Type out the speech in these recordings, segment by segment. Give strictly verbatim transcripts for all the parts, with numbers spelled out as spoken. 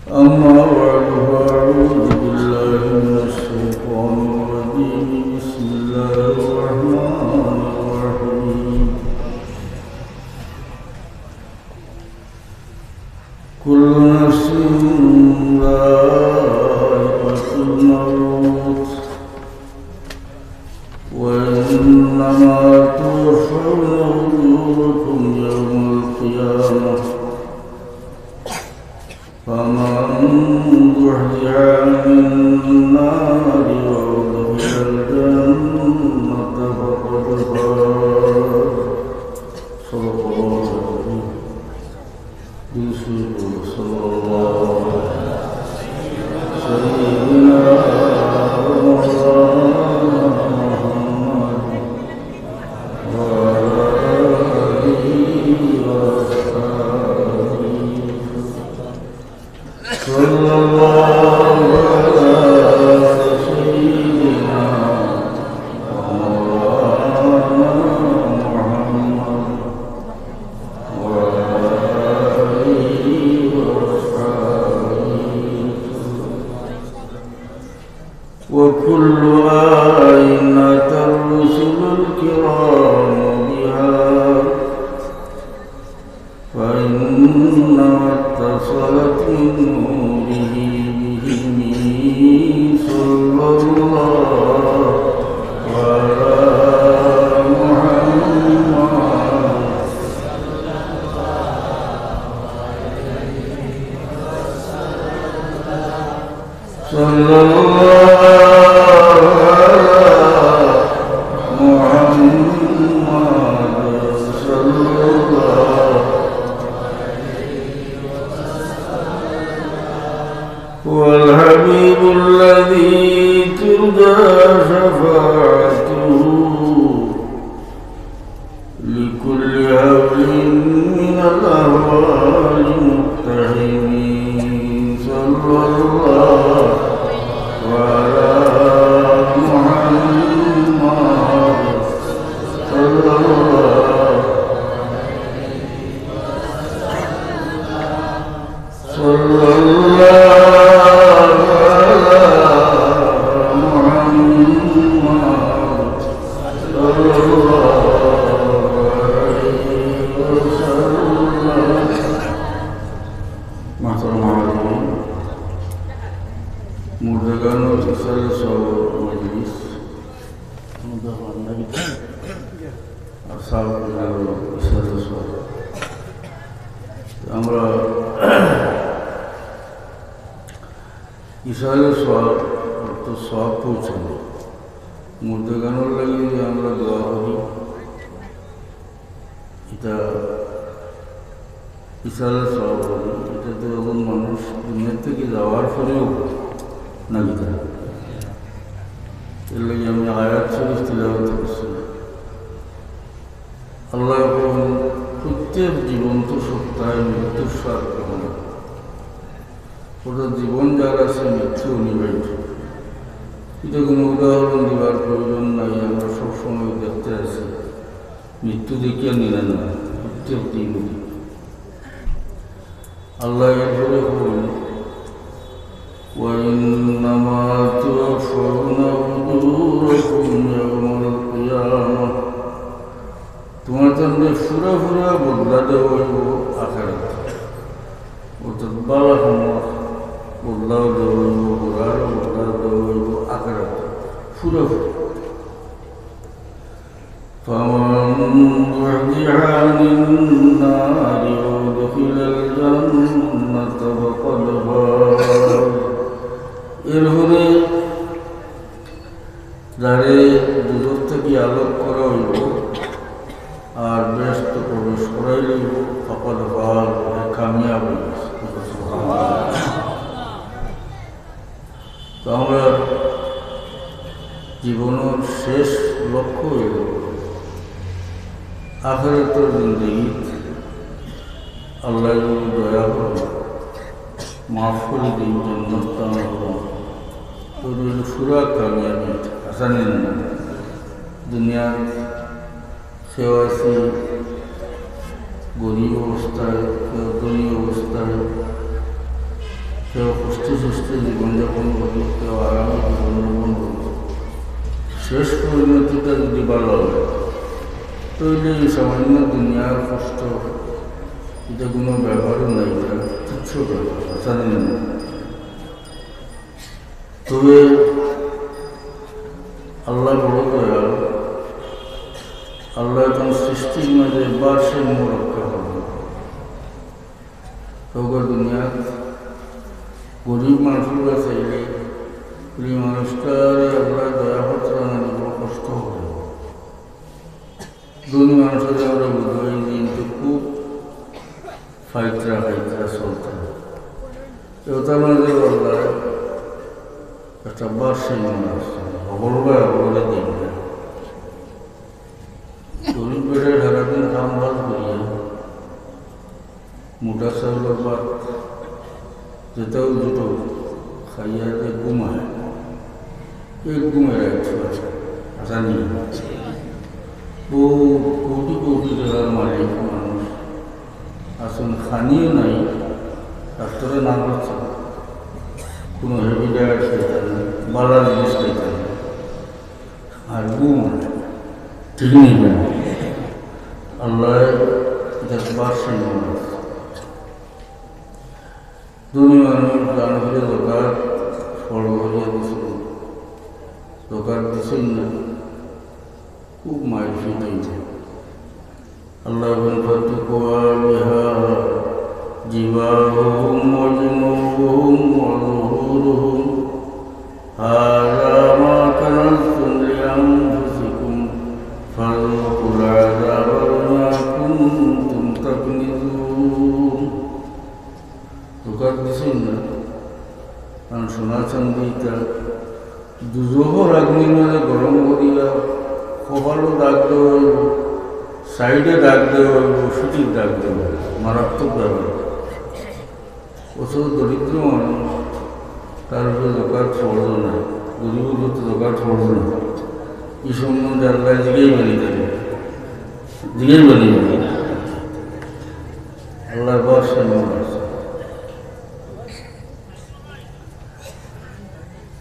أما بعد، فأعوذ بالله من الشيطان الرجيم. بسم الله الرحمن الرحيم. كل نفس ذائقة الموت، وإنما توفون أجوركم يوم القيامة، فمن زحزح عن النار وأدخل الجنة فقد فاز. صدق الله العظيم. صلى الله على سيدنا ومولانا محمد وعلى آله وأصحابه. صلى الله على سيدنا ومولانا محمد وعلى آله وأصحابه. وكل آية أتى الرسل الكرام بها، فإنما اتصلت من نوره بهم. صلى الله على محمد. صلى الله على محمد. صلى الله. هو الحبيب الذي ترجى شفاعته لكل هول من الأهوال مقتحم. صلى الله على محمد. صلى الله. صلى الله على محمد. صلى الله عليه وسلم. محترم حاضرين، মুর্দেগানর ইসালে সওয়াবর মজলিস, আর সাহাব কিরাম ইসালে সওয়াব। আমরা ইসালে সওয়াব অর্থ সওয়াব পৌঁছানো। মুর্দেগানর লাগি যে আমরা দোয়া করি, ইটা ইসালে সওয়াব করি, ইটা তো অখন মানুষ দুনিয়া থাকি যাওয়ার পরেও না কিতা। এর লাগি আমি আয়াত শরীফ তিলাওয়াত করছি। আল্লাহ কইন, প্রত্যেক জীবন্ত সত্তায় মৃত্যুর স্বাদ গ্রহণ করে। অর্থাৎ জীবন যার আছে, মৃত্যু অনিবার্য। ইটা কোনো উদাহরণ দিবার প্রয়োজন নাই, আমরা সবসময় দেখতে আছি। মৃত্যু দেখিয়া নিলেন না, প্রত্যেক দিন। আল্লাহ এরপরে কইন, "وإنما توفون أجوركم يوم القيامة।" তোমার জন্য পুরা পুরা বদলা দেওয়া হইব আখেরাত। অর্থাৎ বালা কামর বদলাও দেওয়া হইব, বুরার বদলাও দেওয়া হইব আখেরাত। পুরা পুরা। فمن زحزح عن النار وأدخل الجنة فقد فاز। এরপরে যারে দুজখ থাকি আলোক করা হইব আর বেহেশত প্রবেশ করাইল হইব, فقد فاز, এ কামিয়াব হইব। তো আমরা জীবনর শেষ লক্ষ্য হইল আখেরাতর জিন্দেগি আল্লাহ যদি দয়া করইন, মাফ করি দেইন, জান্নাত দান করইন, তো অইল পুরা কামিয়াবি, আসানি না। দুনিয়ার কেউ আছি গরিব অবস্থায়, কেউ ধনী অবস্থায়, কেউ কষ্টে সষ্টে জীবনযাপন করুক, কেউ আরামে জীবনযাপন করুক, শেষ পরিণতিটা যদি ভালা অয়, তাইলে এই সামান্য দুনিয়ার কষ্ট, ইটা কুনু ব্যাপারও নায়, ইটা তুচ্ছ ব্যাপার, হাছা নি? তবে আল্লাহ বড় দয়াল, আল্লায় তান সৃষ্টির মাঝে ভারসাম্য রক্ষা করইন। তবে দুনিয়াত গরিব মানুষর কাছে চাইলে, গরিব মানুষটারে আল্লায় দয়া করতা না, বড় কষ্ট অয়। ধনী মানুষরে আমরা বুঝাই যে কিন্তু খুব ফাইতরা ফাইতরা চলতা। এটার মাঝে আল্লায় একটা ভারসাম্য রাখছইন, হকলরে হকলরে দেইন না। গরিব বেটায় সারাদিন কাম কাজ করিয়া, মোটা চাউলর ভাত, যেটাও জুটো, খাইয়া যে ঘুমায়, এই ঘুমে রাইত হয়, হাছা নি? ও কোটি কোটি টাকার মালিক মানুষ, আসুন খানিও নাই, ডাক্তারে না করছে, কুনু heavy diet খাইতা না, ভালা জিনিস খাইতা না। আর ঘুম, ঠিক নি? আল্লায় ইটা ভারসাম্য রাখছইন। ধনী মানুষ দান করিয়া যাকাত ফরজ করিয়া দিছইন, যাকাত দিছইন না, খুব মাইর খাইতা। আল্লায় বলেন, "فتكوى بها جباههم وجنوبهم وظهورهم هذا ما كنزتم لأنفسكم فذوقوا العذاب بما كنتم تكنزون।" যাকাত দিছইন না, কারণ সোনা চান্দি ইতা দুজখর আগুনর মাঝে গরম করিয়া কপালো দাগ দেওয়া অইবো, সাইডে দাগ দেওয়া অইবো, পিঠিত দাগ দেওয়া অইবো, মারাত্মক ব্যাপার। অথচ দরিদ্র মানুষ, তার উপরে যাকাত ফরজ না, গরিবর উপরে তো যাকাত ফরজ না। এই সম্বন্ধে আল্লায় জিগাইবা নি তারে, জিগাইবা নি। আল্লায় ভারসাম্য রাখছইন।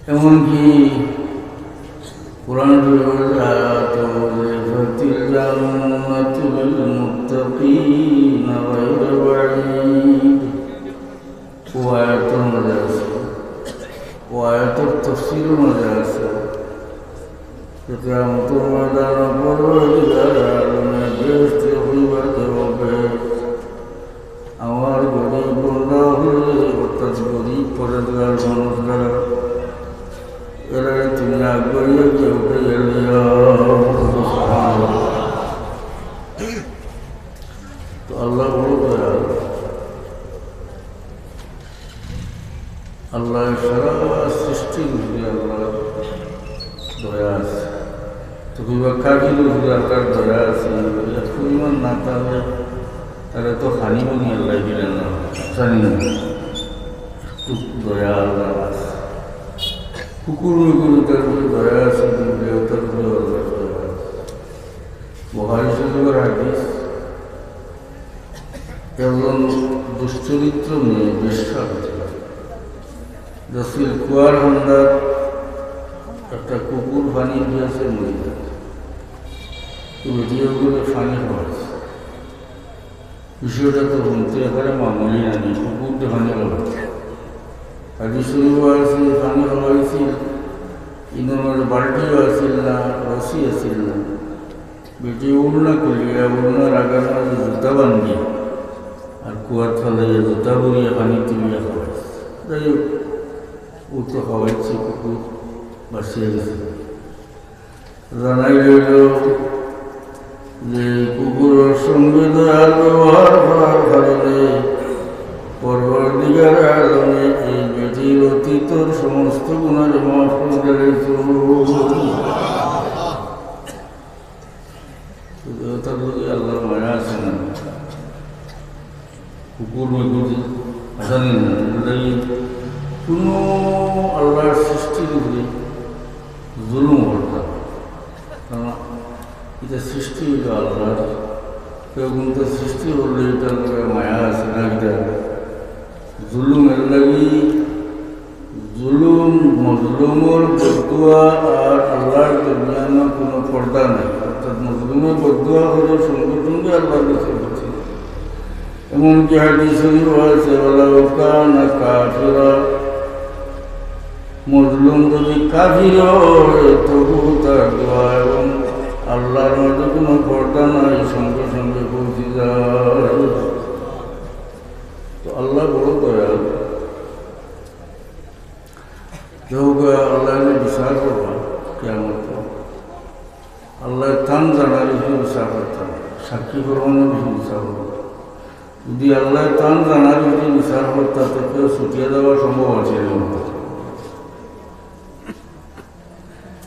এমনকি কোরআন শরীফের আয়াত, "وأزلفت الجنة للمتقين غير بعيد।" ও আয়াতর মাঝে আছে, ও আয়াতর তফসিরর মাঝে আছে, যে কিয়ামতর ময়দানো পরওয়ারদিগারে আলমে বেহেশতে কইবা যে, "ও বেহেশত, আমার গরিব বন্দা অকলরে", অর্থাৎ গরিব পরেজগার মানুষ যারা, এরারে তুমি আগুয়াইয়া গিয়া উঠাইয়া লইয়া। তো আল্লাহ বড় দয়াল। আল্লাহ সারা সৃষ্টির উপরে আল্লাহর দয়া আছে। তো কইবা কাফিরর উপরে আল্লাহর দয়া আছে, এরা পরিমাণ না থাকলে তারা তো খানি পানি আল্লাহ দিলেন না, জানি না, একটু দয়া আল্লাহর আছে। কুকুর মুকুর তার উপরে দয়া আছে, কিন্তু দেবতার উপরে আল্লাহর দয়া আছে। বুখারী শরীফের হাদিস, একজন দুশ্চরিত্র মেয়ে বেশ্যা হতে পারে। দশিল কুয়ার হান্দাত একটা কুকুর পানি পিয়াসে মরি যায়। তো বেটিয়ে অগুরে পানি খাওয়াইছে। বিষয়টা তো হুনতে একেবারে মামুলি নানি, কুকুররে পানি খাওয়াইছে। হাদিস শরীফো আছে, পানি খাওয়াইছিল, ইনোর মাঝে বালতিও আছিল না, রশি আছিল না। বেটি উড়না খুলিয়া উড়নার আগার মাঝে জুতা বান্ধিয়া আর কুয়াত ফালাইয়া জুতা ভরিয়া পানি তুলিয়া খাওয়াইছে। যাই হোক, ও তো খাওয়াইছে, কুকুর বাঁচিয়া গেছে। জানাই রইল যে কুকুরর সঙ্গে দয়ার ব্যবহার করার কারণে পরওয়ারদিগার আলমে এই বেটির অতীতর সমস্ত গুনাহ মাফ করে দিয়েছে। তো দেবতার প্রতি আল্লাহর মায়া আছে না? কুকুর মেকুর আছে না? এটাই কোনো আল্লাহর সৃষ্টির উপরে জুলুম করতে হবে। কারণ এটা সৃষ্টি হইল আল্লাহর, কেউ কিন্তু সৃষ্টি করলে এটার উপরে মায়া আছে না? এটা জুলুম এর লাগি মজলুমর বদদোয়া আর আল্লাহর দরমিয়ানো কুনু পর্দা নাই, অর্থাৎ মজলুমে বদদোয়া করে সঙ্গে সঙ্গে আল্লাহর কাছে পৌঁছে যায়। এমনকি হাদিস শরীফ আছে, "ওয়ালাউ কানা কাফিরা", মজলুম যদি কাফির হয়, তবু তার দোয়া এবং আল্লাহর মাঝে কোনো পর্দা নাই, সঙ্গে সঙ্গে পৌঁছে যায়। তো আল্লাহ বড় দয়ালু। কেউ কেউ আল্লাহ বিচার করবা কিয়ামত। আল্লাহ তান জানার উপরে বিচার করতা, সাক্ষী প্রমাণর উপরে বিচার করতা। যদি আল্লাহ তান জানার উপরে বিচার করতা, তো কেউ ছুটিয়া যাওয়া সম্ভব আছে না।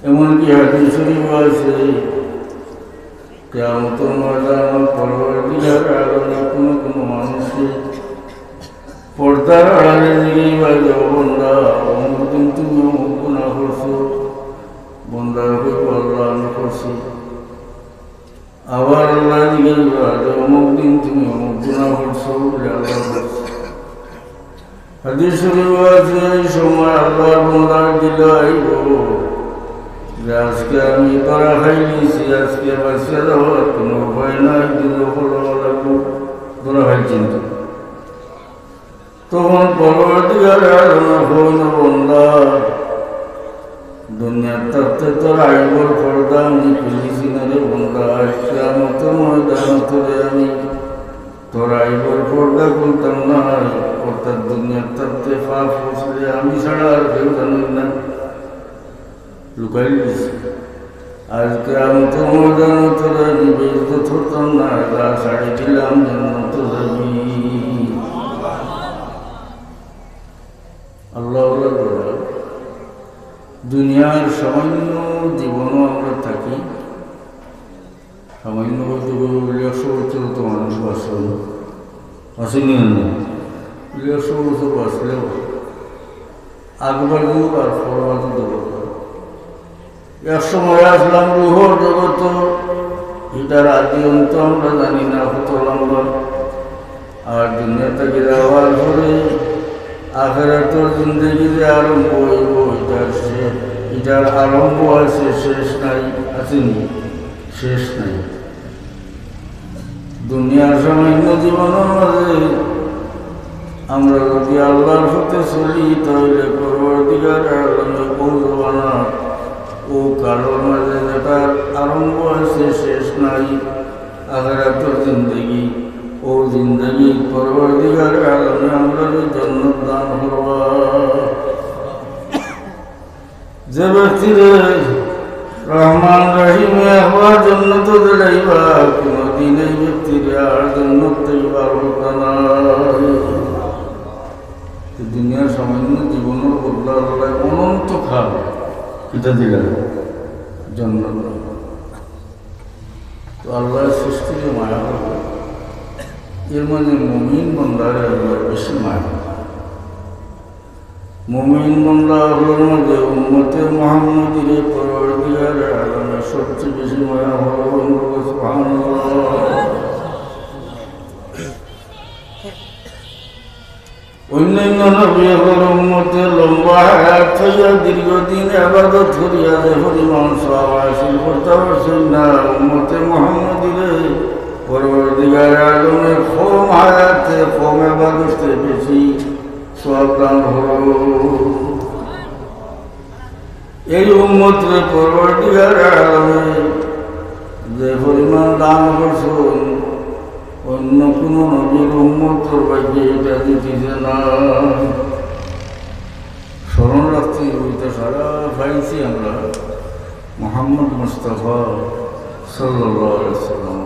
এমনকি হাদিস শরীফ আছে, কিয়ামতের ময়দানে পরওয়ারদিগার আলমে কোনো কোনো মানুষকে পর্দার আড়ালে জিজ্ঞাসা করবা, "ও বন্দা, অমুক দিন তুমি অমুক গুনাহ করছো?" বন্দা কইবো, "আল্লাহ, আমি করছি।" আবার আল্লাহ জিজ্ঞাসা করবা যে, "অমুক দিন তুমি অমুক গুনাহ করছো?" বলে, "আল্লাহ করছি।" হাদিস শরীফ আছে, এই সময় আল্লাহর বন্দার দিলে আইবো যে, "আজকে আমি ধরা খাইলিছি, আজকে বাঁচিয়া যাওয়ার কোনো উপায় নাই, দুজখো যাওয়া লাগবো, ধরা খাইছি।" তখন পরওয়ারদিগার আলমে কইন, "বন্দা, দুনিয়ার থাকতে তোর আইবর পর্দা আমি খুলিছি না রে বন্দা, আজ কিয়ামতের ময়দানে তোরে আমি তোর আইবর পর্দা খুলতাম না, অর্থাৎ দুনিয়ার থাকতে পাপ করলে আমি ছাড়া আর কেউ জানে না, লুকাই দিছি। আজ কিয়ামতের ময়দানে তোরে আমি বেইজ্জত করতাম না, যা ছাড়ি দিলাম জান্নাতো যাবি।" আল্লাহ বলে, দুনিয়ার সামান্য জীবনও আমরা থাকি, সামান্য বলতে গেলে একশো বছর তো মানুষ বাঁচল, বাঁচেনি না? বলে, একশো বছর বাঁচলেও আগ বাজুক আর ফল বাজুক দরকার। এক সময় আসলাম রুহর জগত, এটার আদি অন্ত আমরা জানি না কত লম্বা। আর দুনিয়া থাকি যাওয়ার পরে আখেরাতর জিন্দেগি যে আরম্ভ অইবো, এটার শেষ, এটার আরম্ভ আছে, শেষ নাই, আছেনি? শেষ নাই। দুনিয়ার সামান্য জীবনর মাঝে আমরা যদি আল্লাহর পথে চলি, তাইলে পরওয়ারদিগার আলমে অউ জমানার, অউ কালর মাঝে যেটার আরম্ভ আছে, শেষ নাই, আখেরাতর জিন্দেগি, অউ জিন্দেগি পরওয়ারদিগার আলমে আমরারে জান্নাত দান করবা। যে ব্যক্তিরে রহমান রহিমে একবার জান্নাতো দিলাইবা, কোনোদিন এই ব্যক্তিরে আর জান্নাত থাকি বার করতা না। তো দুনিয়ার সামান্য জীবনর বদলা আল্লাহ অনন্তকাল কিতা দিলা? জান্নাত। তো আল্লাহ সৃষ্টিরে মায়া করবা, এর মাঝে মুমিন বান্দারে আল্লাহ বেশি মায়া করবা। মুমিন বান্দা অকলর মাঝে উম্মতে মুহাম্মদীরে পরওয়ারদিগারে আলমে সবচেয়ে বেশি মায়া করইন। সুবহানাল্লাহ। অন্যান্য নবী অকলর উম্মতে লম্বা হায়াত পাইয়া দীর্ঘদিন ইবাদত করিয়া যে পরিমাণ সওয়াব হাসিল করতা পারছইন না, উম্মতে মুহাম্মদীরে পরওয়ারদিগারে আলমে কম হায়াতে কম ইবাদতে বেশি সওয়াব দান করইন। এই উম্মতরে পরওয়ারদিগারে আলমে যে পরিমাণ দান করছইন, অন্য কোনো নবীর উম্মতর ভাগ্যে এটা জুটিছে না। স্মরণ রাখতে অইবো, ইটা সারা পাইছি আমরা মুহাম্মদ মুস্তাফা সাল্লাল্লাহু আলাইহি ওয়াসাল্লাম।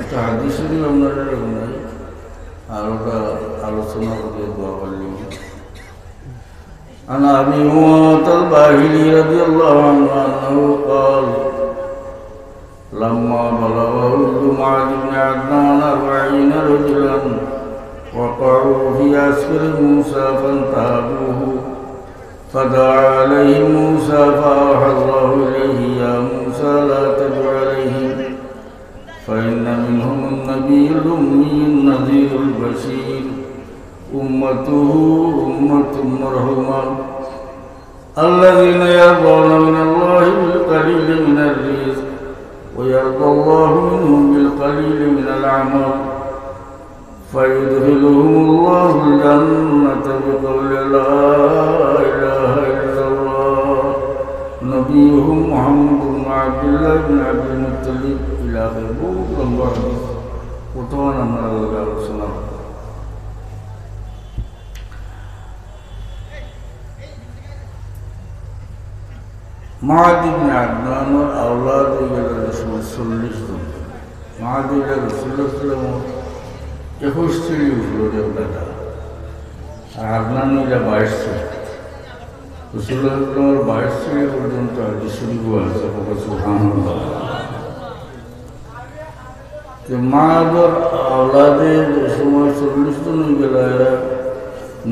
একটা হাদিস শরীফ আপনারারে হুনাই, আর ওটা আলোচনা করিয়া দোয়া করলাম। عن أبي أمامة الباهلي رضي الله عنه أنه قال: لما بلغ ولد معاذ بن عدنان أربعين رجلا وقعوا في عسكر موسى فانتهبوه، فدعا عليهم موسى فأوحى الله إليه: يا موسى لا تدع عليهم، فإن منهم النبي الأمي النذير البشير، أمته أمة مرحومة. الذين يرضون من الله بالقليل من الرزق ويرضى الله منهم بالقليل من العمل فيدخلهم الله الجنة بقول لا إله إلا الله نبيهم محمد بن عبد الله بن عبد المطلب إلى آخره. বহুত লম্বা হাদিস, বর্তমান আমরা আলোচনা। মাআদ ইবনে আদনানর আওলাদ অইগেলা চল্লিশ জন। মাআদ অইলা রাসূলুল্লাহ সাল্লাল্লাহু আলাইহি ওয়াসাল্লামর একুশ সিঁড়ি উপরে দাদা, আর আদনান অইলা বাইশ সিঁড়ি। রাসূলুল্লাহ সাল্লাল্লাহু আলাইহি ওয়াসাল্লামর বাইশ সিঁড়ি পর্যন্ত হাদিস শরীফ আছে। সুবহানাল্লাহ। তে মাআদর আওলাদে যে সময় চল্লিশ জন অইগেলা, এরা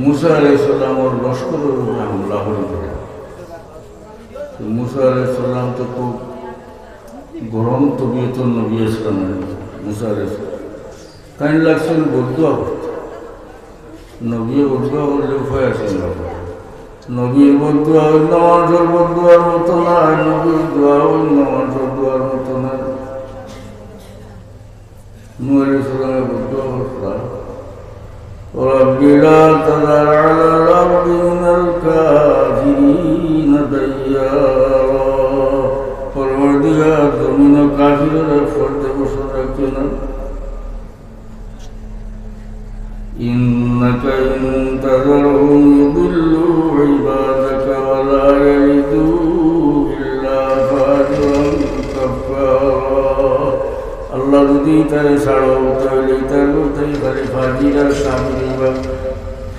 মুসা আলাইহিস সালামর লস্করর উপরে হামলা করিলা। তে মুসা আলাইহিস সালাম তো খুব গরম তবিয়তর নবী আছলা, মুসা আলাইহিস সালাম। তাইন লাগছইন বদদোয়া করতা। নবীয়ে বদদোয়া করলে উপায় আছে না। নবীর বদদোয়া অইন্য মানষর বদদোয়ার মতো নায়, নবীর দোয়া অইন্য মানষর দোয়ার মতো নায়। নূহ আলাইহিস সালামে বদদোয়া করতা, رب لا تذر على الأرض من الكافرين ديارا। পরওয়ারদিগার, জমিনো কাফিরর এক ফর্দ বসত রাখিও না। إنك إن تذرهم يضلوا عبادك ولا يلدوا إلا فاجرا كفارا। আল্লাহ যদি তারে ছাড়ো, তাইলে তার করতে খালি ফাজির আর কাফির অইবা।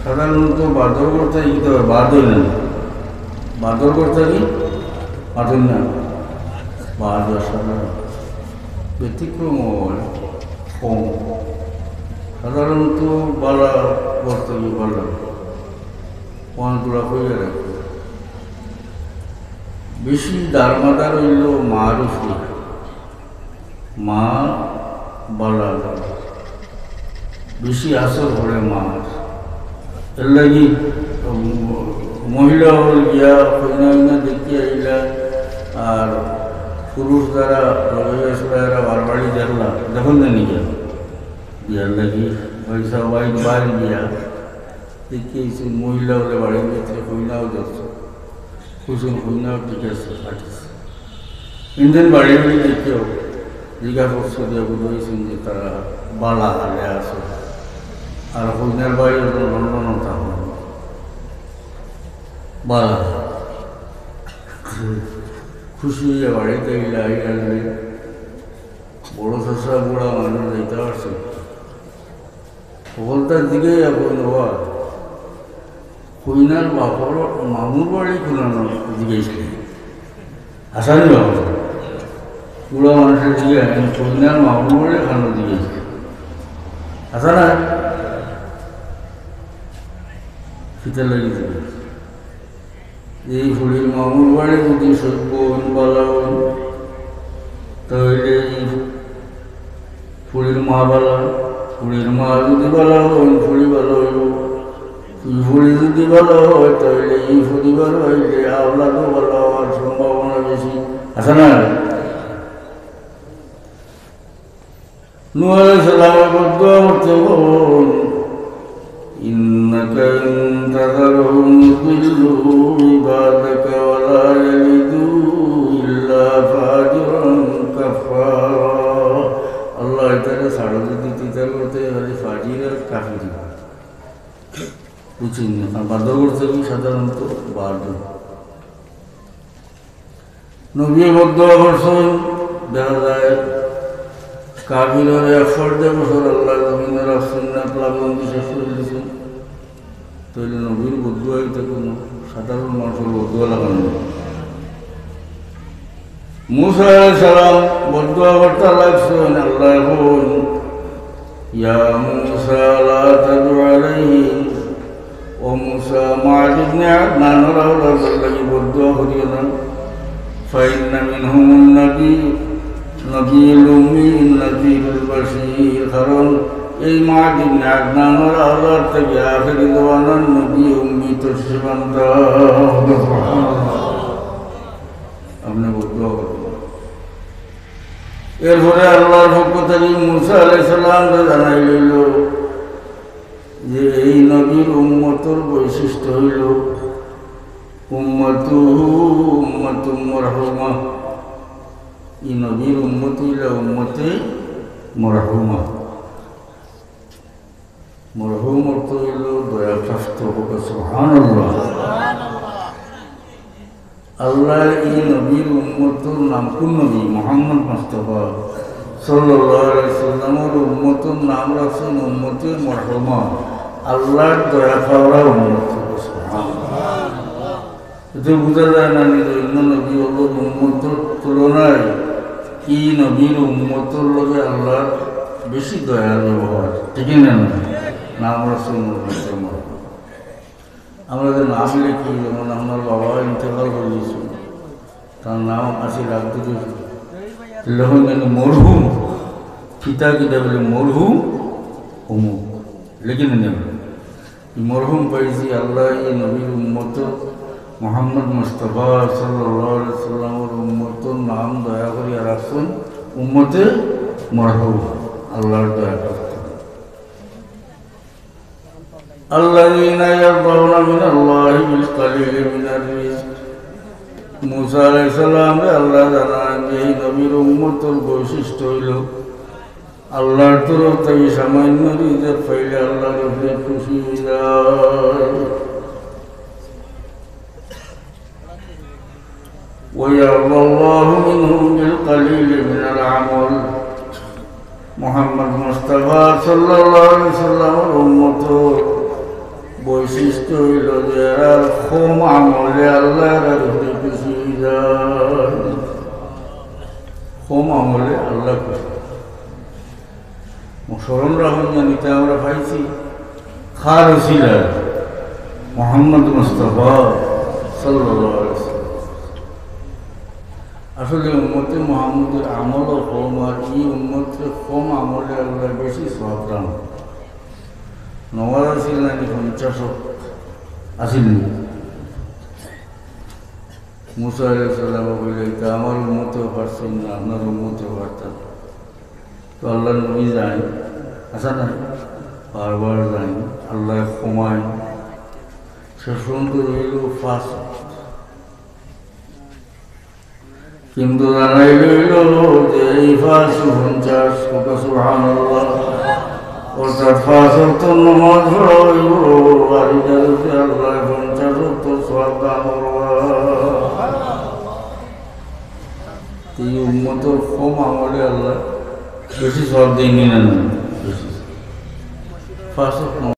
সাধারণত বাদর করতে ইতে হয়, বাদ অয় না। বাদর করতে কি? বাদ অয় না। বাদ অয় সাধারণ। ব্যতিক্রম অয় কম। সাধারণত বালা করতে কি বালা। অনেকগুলা কইয়া রাখি। বেশি দারমাদার অইল মার উপরে। মা বালা বেশি আসর করে মার। এর লাগি, উম, মহিলা অকল গিয়া কইনা উইনা দেখি আইলা, আর পুরুষ যারা লগে গেছলা এরা বারবারই দেখলা, দেখইন না নি গিয়া। বিয়ার লাগি পয়সা বাইর বাইর গিয়া দেখি আইছইন মহিলা অকলে বাড়ির ভিতরে কইনাও দেখছইন। কইছইন কইনাও ঠিক আছে, ফাটিছে। ইন্ডিয়ান বাড়ি বাড়ি দেখিও, জিজ্ঞাসা করছো দিয়া বুঝাইছইন যে তারা বালা হালে আছে। আর কইনার বাড়ি হলো লন্ডন থাকো। বালা। খুশি হইয়া বাড়িতে আইলা, আইলা বড় চাচা বুড়া মানুষ যাইতে পারছে। হকলতার দিকে এখন বাবা, কইনার বাপর মামুর বাড়ি কোনানো জিজ্ঞেস করি। হাসানি বাবা, বুড়া মানুষের দিকে এখন কইনার মামুর বাড়ি খানো জিজ্ঞেস করি। হাসা না? ফিতে লাগি দিবে। এই ফুড়ির মামুর বাড়ি যদি সভ্য অইন, বালা অইন, তাহলে এই ফুড়ির মা বালা, ফুড়ির মা যদি বালা অইন, ফুড়ি বালা অইব। এই ফুড়ি যদি বালা অয়, তাহলে এই পরিবার অইলে আওলাদও বালা অওয়ার সম্ভাবনা বেশি। আছে না? নূহ আলাইহিস সালামে বদদোয়া করতে বলুন, إنك إن تذرهم يضلوا عبادك ولا يلدوا إلا فاجرا كفارا। আল্লাহ, এটারে ছাড়ো যদি, তিতার করতে খালি ফাজির আর কাফির। বুঝছেন না? আর বাদর করতে হবে সাধারণত বাদ। নবী বদদোয়া করছইন, দেখা যায় কাফিররে এক ফর্দে বছর আল্লাহ জমিনে রাখছইন না, প্লাবন শেষ করি দিছইন। তাইলে নবীর বদদোয়া ইটা কোনো সাধারণ মানুষর বদদোয়া লাখান নায়। মুসা আলাইহিস সালাম বদদোয়া করতে লাগছইন, আল্লাহ কইন, يا موسى لا تدع عليهم। ও মুসা, মাআদ ইবনে আদনানর আওলাদর লাগি বদদোয়া করিও না। فإن منهم النبي، النبي الأمي النذير البشير। কারণ এই মাআদ ইবনে আদনানর আওলাদ থাকি আখেরি জমানার নবী উম্মি তশরিফ আনতা। সুবহানাল্লাহ। আপনে বদদোয়া করবেন। এরপরে আল্লাহর পক্ষ থাকি মুসা আলাইহিস সালামরে জানাইল যে এই নবীর উম্মতর বৈশিষ্ট্য অইল উম্মতুহু উম্মাতুম মারহুমা। এই নবীর উম্মত অইলা উম্মতে মারহুমা। মরহুম অর্থ অইল দয়াপ্রাপ্ত। সুবহানাল্লাহ। আল্লাহ এই নবীর উম্মতর নাম, কোন নবী? মুহাম্মদ মুস্তাফা সাল্লাল্লাহু আলাইহি সাল্লামর উম্মতর নাম রাখছেন উম্মতে মরহুমা, আল্লাহর দয়া পাওরা উম্মত। সুবহানাল্লাহ। এতে বুঝা যায় না নি যে অন্য নবী অকলর উম্মতর তুলনায় এই নবীর উম্মতর লগে আল্লাহর বেশি দয়ার ব্যবহার, ঠিক না? না, আমরা শুনবো না। আমরা যে নাম লিখি, যেমন আমার বাবা ইন্তেকাল করে গেছিল, তার নাম আছিল আব্দুল রহিম। তখন কেন মরহুম, পিতা কিতা বলে মরহুম অমুক, লিখে নেন। মরহুম পাইছি আল্লাহ এই নবীর উম্মত মোহাম্মদ মুস্তফা সাল্লাল্লাহু আলাইহি সাল্লামর উম্মতর নাম দয়া করিয়া রাখছেন উম্মতে মরহুম, আল্লাহর দয়া করতে। الذين يرضون من الله بالقليل من الرزق। মুসা আলাইহিস সালামরে আল্লাহ জানান যে এই নবীর উম্মতর বৈশিষ্ট্য হইল আল্লাহর তরফ থেকে সামান্য রিজিক পাইলে আল্লাহর উপরে খুশি হয়ে যায়। ويرضى الله منهم بالقليل من العمل। মোহাম্মদ মুস্তাফা সাল্লাল্লাহু আলাইহি সাল্লামর উম্মতর বৈশিষ্ট্য হইল যে এরা কম আমলে আল্লাহর উপরে খুশি হয়ে যায়। কম আমলে আল্লাহ খুশি। স্মরণ রাখুন জানিতে আমরা পাইছি কার উসিলায়? মোহাম্মদ মুস্তফা সাল্লাল্লাহু আলাইহি ওয়াসাল্লাম। আসলে উম্মতে মোহাম্মদের আমলও কম, আর এই উম্মতরে কম আমলে আল্লাহ বেশি সওয়াব দান। নমাজ আছিল নানি পঞ্চাশ ওয়াক্ত? আছিল নি? মুসা আলাইহিস সালাম বলে, "এটা আমার উম্মতেও পারছেন না, আপনার উম্মতেও পারতেন।" তো আল্লাহর নবী যাইন, আচ্ছা না, বারবার যাইন, আল্লাহ কমাইন, শেষ পর্যন্ত রইল পাঁচ ওয়াক্ত। কিন্তু জানাই রইল যে এই পাঁচ পঞ্চাশ, কত সুবহানাল্লাহ, অর্থাৎ পাঁচ ওয়াক্ত নামাজ পড়া হইব, আর এটার উপরে আল্লাহ পঞ্চাশ ওয়াক্ত সওয়াব দান করবা। এই উম্মতর কম আমলে আল্লাহ বেশি সওয়াব দেয়নি না, না? বেশি। পাঁচ ওয়াক্ত